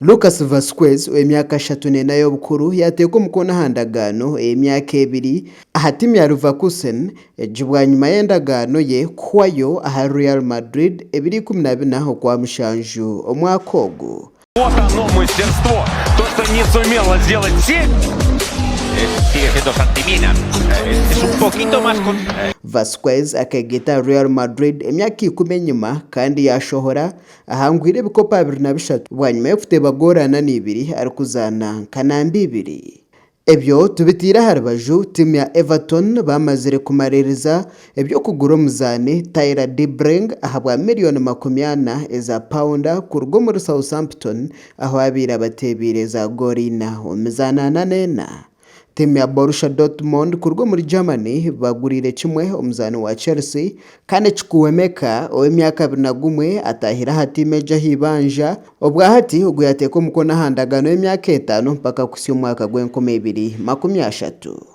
Lucas Vazquez ow'emyaka 34 y'obukuru yaateeka omukono aha ndagaano ey'emyaka ebiri aha tiimu ya Leverkusen, egi bwanyima y'endagaano ye kuhwayo ahari Real Madrid ebiro 14 Okwamushanju omwaka ogu. Вот оно мастерство. То, что не сумела сделать сеть. Sigue siendo Santi Mina. Es un poquito más con... Vazquez akeegaita ahari Real Madrid emyaka ikumi enyima kandi yaashohora ahangwire ebikopo 23 bwanyima y'okuteeba goolo 42 arikuzaana nka namba ibiri. Ebyo tubiteire aha rubaju, tiimu ya Everton bamazire kumariiriza eby'okugura omuzaani Tyler Dibling ahabwa miriyoni 40 eza paunda kuruga omuri Southampton ahu abaire abateebiire za goolo ina omu mizaano ana n'ena. Tiimu ya Borussia Dortmund kuruga omuri Germany baguriire kimwe omuzaani wa Chelsea Kane Chukwuemeka ow'emyaka 21 ataahire aha tiimu egi aha ibanja obwahati ogu yateeka omukono aha ndagaano y'emyaka etaano mpaka kuhitsya omwaka gw'enkumi ibiri makumi ashatu.